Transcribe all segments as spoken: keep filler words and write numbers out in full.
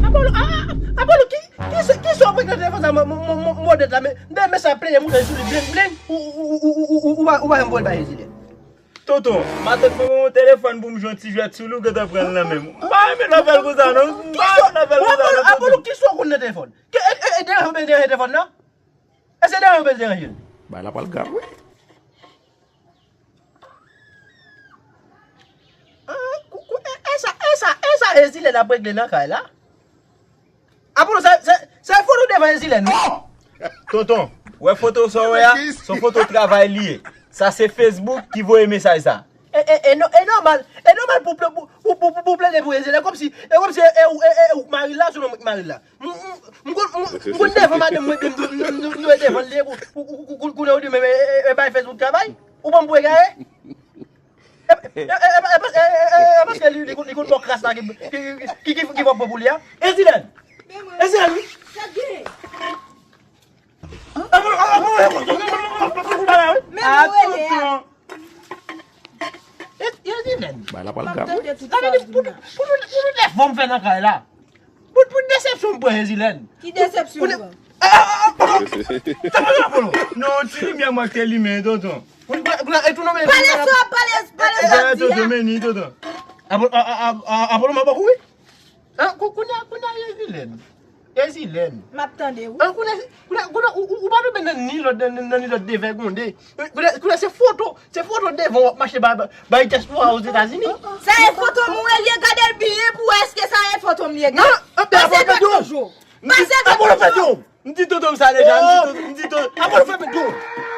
Apollo, ah, ah, Apollo, ki, ki se, ki se w pran nan telefòn sa, mo, mo, mo, mo, modèt la, men, men, men sa plenyen moute sou li, blen, blen, ou, ou pa, ou pa janm pran bay Ezilèn. Tonton, matant mwen ban mwen telefòn pou m jwe yon ti jwèt sou li, ou gentan pran l nan men m. M pa renmen lè w fè l konsa, non. M pa renmen lè w fè l konsa, non, tonton. Apollo, ki se w konn nan telefòn? Ke, e, e, e, deranje w byen deranje telefòn nan? Èske deranje w byen deranje l? Bay la pral grav, wi. Ah, kou, kou, e, e sa, e sa, e sa Ezilèn ap regle nan kay la? Apollo, se, se, se foto devan Ezilèn, wi. Tonton, wè foto sa w wè a? Se yon foto travay li ye. Sa se Facebook ki voye mesaj sa. E, e, e, nò-, e nòmal, e nòmal pou, pou, pou, pou, pou, pou plede pou Ezilèn. Kòmsi, e kòmsi e, e, e, e ou k mari l la, se non mwen k mari l la. M, m, m konn, m, m konn devan madanm mwen, m, m, m, m, m, m devan li, kou, kou, kou, kou, kounye a ou di, men, e, e, e, bay Facebook travay? Ou ban m pou egare? E, e, e, e, e, e, e, e, paske li, li, li konn bò kras la ki, ki, ki, ki, ki, ki fò pran pou li a. Ezilèn! Ezilèn, wi! Sa gen? Men ou rele a. Ezilèn. Bay la pral grav, wi. Sa vle di pou, pou, pou, pou nou defò m fè nan kay la. Pou, pou desepsyon m pran Ezilèn. Ki desepsyon w pran? Ah, ah, ah, Apollo. Sa pa gen Apollo. Non, ti limyè mwen te limen, tonton. Pou, pou, pou, e tou non, men pale sa, pale, pale sa, di a. Tonton, men ni, tonton. Apollo, a, a, a, a, Apollo, m ap bò kou, wi. Ah, kou, kounye a, kounye a, Ezilèn. Ezilèn. M ap tande, wi. Ah, kounye a, kounye a, kounye a, ou, ou, ou pa tonbe nan ni lòt, nan, nan, nan ni lòt devègonde. Kounye a, kounye a, se foto, se foto devan w ap mache ba, ba, bay dyaspora Ozetazini. Sa e foto m ou ye, gade l byen pou wè èske sa e foto m ye. Gade. Pase dwèt toujou. Pase dwèt toujou. M di tonton m sa deja, m di tonton, m di tonton. Apollo fè men dwòl.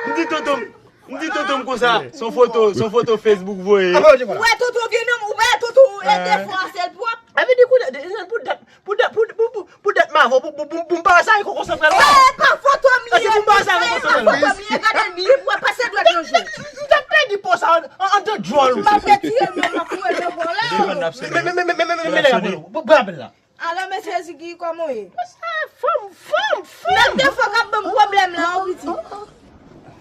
M di tonton m, m di tonton m konsa, se yon foto, se yon foto Facebook voye. Ou wè tonton gen nonm, ou wè tonton e defo a sèl pwòp. Sa vle di kounye a, pou dat, pou dat, pou, pou, pou, pou dat m avè w, pou, pou, pou, pou m pa wè sa e konkonsantre la. Sa e pa foto m li ye, sa e pa foto m li ye, gade l byen, pou wè pase dwèt yon jou. M t ap pèdi po sa an, an, an tan dwòl. M ap retire l, men m ap foure l nan bò la. Men, men, men, men, men, men, men, men, nèg Apollo, pran apèl la. Alo, mesye Ziggy, kòman w ye? Sa fanm, fanm, fanm. Nèg defo k ap ban m pwoblèm la, wi, pitit.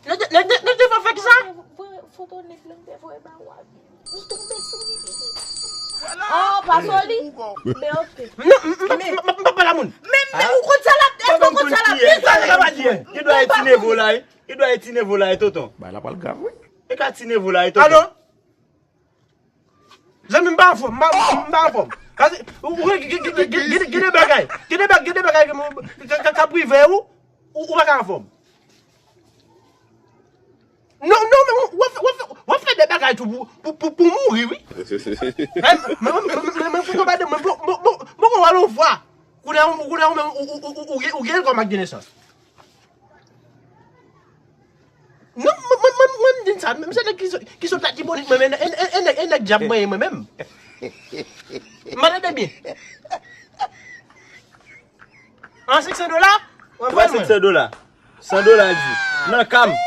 Nèg, nèg, nèg, nèg defo fè kisa? Voye foto nèg lan te voye ba w a. Li tonbe sou li, li di. Oh, pa sou li? Men oke. Non, m, m, m, m, m pa pale a moun. Men, men, ou konn sa l ap, èske ou konn sa l ap di? Sa l ap di? Gen dwa e ti nevo la, wi. Gen dwa e ti nevo la, wi, tonton. Bay la pral grav, wi. E ka ti nevo la, wi, tonton. Alo? Zanmi m pa anfòm, m pa, m pa anfòm. Paske, ou, ou, gen, gen, gen, gen, gen, gen de bagay, gen de ba-, gen de bagay ke mwen, ka, ka, ka prive ou, ou, ou pa ka anfòm. Non, non, men w, w ap fè, w ap fè, w ap fè de bagay tou pou, pou, pou, pou mouri, wi. Men, men, men, men, men, pou konpare, mwen, bon, bon, bon, bon, bon, alon vwa. Kounye a, kounye a, ou menm, ou, ou, ou, ou, ou gen, ou gen l kòm ak de nesans. Non, mwen, mwen, mwen, mwen, m di n sa, menm se nèg ki sot, ki sot Latibonit, mwen, men, e, e, e, nèg, e nèg djab mwen ye, mwen menm. Mwen tande byen. An senk san dola? Mwen pran mwen. San dola. San dola, di. Nan ka m.